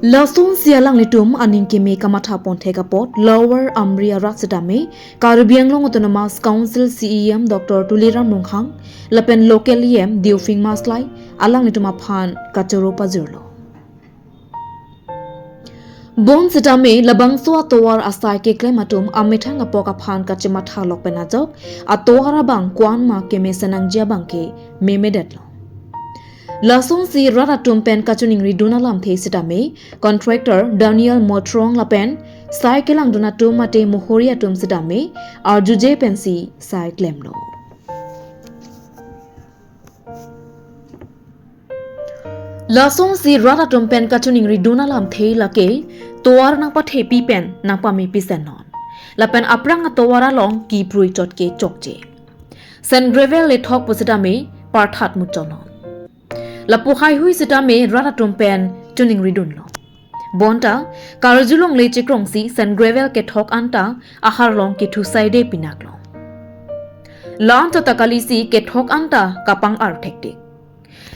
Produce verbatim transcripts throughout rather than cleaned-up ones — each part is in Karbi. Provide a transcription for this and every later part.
Lasonsi alanglitum aning keme kamatha ponthek apot Lower Amri arat sitame Karbi Anglong Autonomous Council C E M Doctor Tuliram Ronghang lapen local E M Deophing Maslai alanglitum aphan kachoro pajirlo. Bonsitame labangso atovar asai keklem atum amethang apok aphan kachematha lok pen ajok atovar abang ko-an ma keme senangji abangke memedetlo. Lasonsi rat atum pen kachiningri dun alamthe sitame contractor Daniel Mothrong lapen sai kelangdun atum mate mohori atum sitame arjuje pensi sai klemlo. Lasonsi rat atum pen kachiningri dun alamthe lake tovar nangpathepi pen nangpame pisen non. Lapen aphrang atovar along kiprui chot ke chokche. Sand gravel le thok pusitame parthat muchot non. Lapu haihui sitame rat atum pen chiningri dunlo. Bonta karjulongle chikrongsi sand gravel kethok anta aharlong kethu saide pinaklo. La-an chot ta kalisi kethok anta kapang-ar thektik.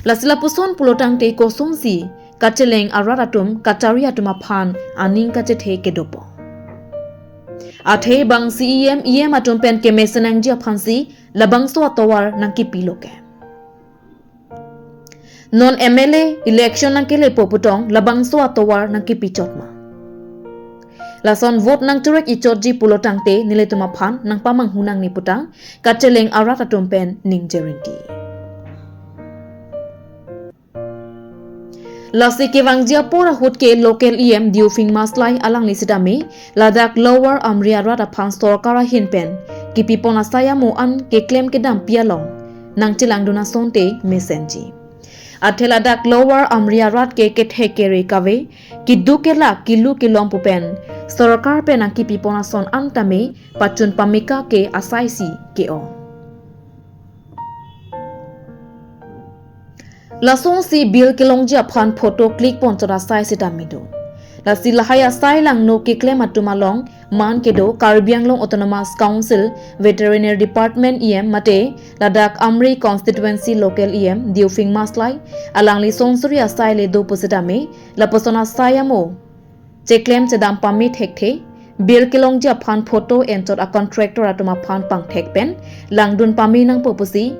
Lasi lapuson pulotangte kosonsi kacheleng arat atum kachari atum aphan aning kachethe kedopo. Athe bang C E M E M atum pen keme senangji aphansi labangso atovar nangkipilo ke. Non M L A election nangkelepo putong labangso atovar nangkipi chot ma. Lason vote nangchurek ichotji pulotangte nelitum aphan nangpamanghu nangne putang kacheleng arat atum pen ningje rinti. Lasi kevangji apor ahut ke local E M Deophing Maslai alangli sitame ladak Lower Amri arat aphan sorkar ahin pen kipipon asai amo an keklem kedampi along nangchelangdun asonte mesenji. Athe ladak Lower Amri arat ke kethek kere kave, keduk kelak kelu kelong pu pen sorkar pen nangkipipon ason an tame pachun pameka ke asaisi ke-ong. Lasonsi bill kelongji aphan photo click ponchot asai sitame do. Lasi lahai asai langno keklem atum along man kedo Karbi Anglong Autonomous Council Veterinary Department E M mate ladak Amri Constituency Local E M Deophing Maslai alangli sonsuri asai le do pusitame lapuson asai amo cheklem chedam pame thekthe, bill kelongji aphan photo enchot a contractor atum aphan pangthek pen langdun pame nangpo pusi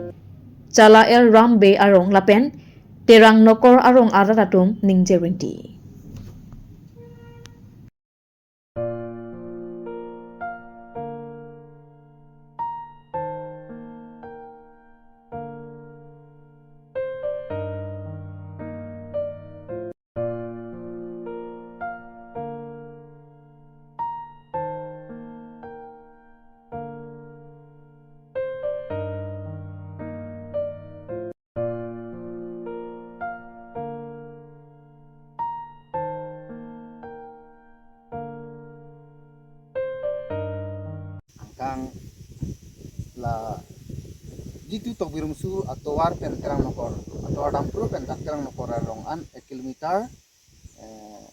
Chala L Ram Bey arong lapen Terang Nokor arong arat atum ningje rinti. Angkang la Jitu Tokbi Rungsu atovar pen Terang Nokor, atovar Dampru pen dak Terang Nokor arong an ek kilometer, eh,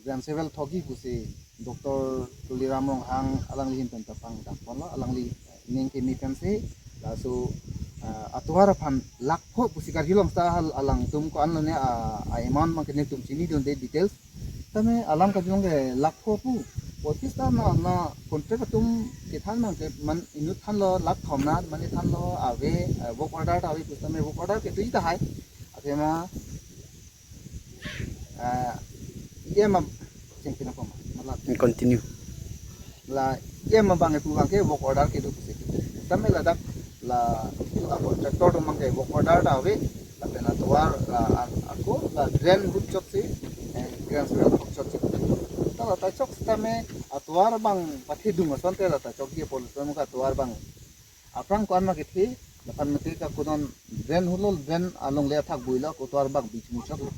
ground level thokji pusi Doctor Tuliram Ronghang alangli ahin pen ta pangdam ponlo, alangli, eh, ning keme pensi laso, eh, atovar aphan lakh pho pusi karjulong seta hal alangtum ko-an lone, ah, a amount abangke netum chinidunde details. Tame alam karjulong ke lakh pho pu. Pochis ta na, na contract atum kethan abangke man inut thanlo lakh thom na, mane thanlo ave, eh, work order ta ave pusitame work order ke tu tahai. Athema, eh, E M ab-, chengpin apoma, matlab. Continue. La E M abang epu abangke work order kedo pusi. Tame ladak la, la contractor atum abangke work order ta ave, lapen atovar la a-, ako la drain ahut chotsi, eh, drain ahut chotsi. Ta la ta chok sitame atovar abang pathedung asonte la ta chokji apot sitame ka atovar abang aphrang ko-an ma kethe, lapen mate ka kudon drain ahut lo, drain alongle athak builo, ko atovar abang bich muchot lo.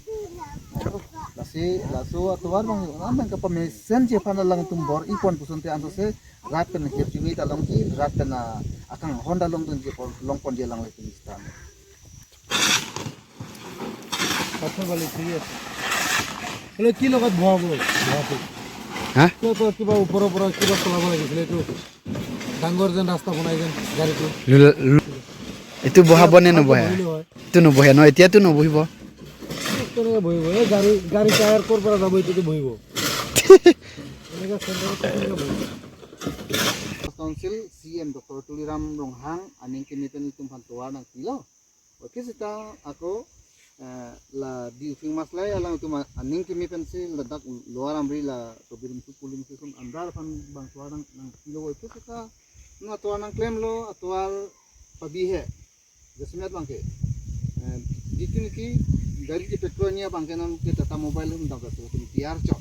Lasi, laso atovar abang, amen kapamesenji aphan alangtum bor-i pon pusonte ansose, rat pen hep jumi ta longji, rat pen, ah, akanghon ta longdunji apot, long ponji alanglitum sita. পাথৰ বালি ঠিক আছে। বোলে কি লগত ভৰাব? ভৰাটো। হা? কিয় তই কিবা ওপৰৰ পৰা কিবা চলাব লাগিছিলে এইটো? ডাঙৰ যেন ৰাস্তা বনাই যেন গাড়ীটো। লুলা-, লু-, এইটো বহাব নে আগত নবহে? বহিলে হয়। এইটো নবহে ন, এতিয়াতো নবহিব। কেনেকে বহিব? এই গাড়ী, গাড়ী টায়াৰ ক'ৰ পৰা যাব, এইটোতো বহিব। এনেকে চেণ্টাৰত কেনেকে বহিব? Council C M Doctor Tuliram Ronghang aning kimi pen itum aphan tovar nangpilo. Oke seta ako, eh, la di Ufing Maslai alangtum aning kimi pensi ladak Lower Amri la Tobirumsu polling station andar aphan bang tovar nang, nangpilo. Oke seta non atovar nangklemlo, atovar pabi he. Jasemet abangke, eh, jitu niki gari kepekro-i abangke non ke Tata Mobile atum dam kaso tum tiar chok.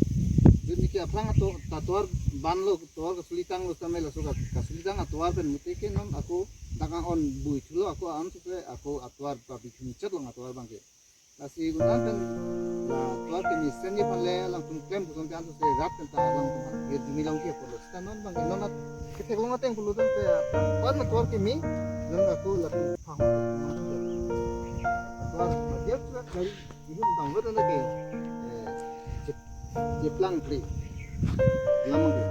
Jitu niki aphrang ato, ta tovar banlo, tovar kasulitanglo tame laso ka, kasulitang atovar pen mute ke non ako dak an-on bui thulo, ako an-on suse ako atovar pabi thum chot long atovar abangke. Lasi un-an pen la tovar kemesen ji aphan le alangtum klem puson te an suse rat pen ta alangtum aphan gir dimi long ke apotlo. Seta non abangke non at ketheklong ateng pulo tangte, pan ma tovar kemi, non ako latum phang. Tovar ma dia tu gari ilu dang lo tangte ke, eh, chip, chiplang pri. Lamang ke.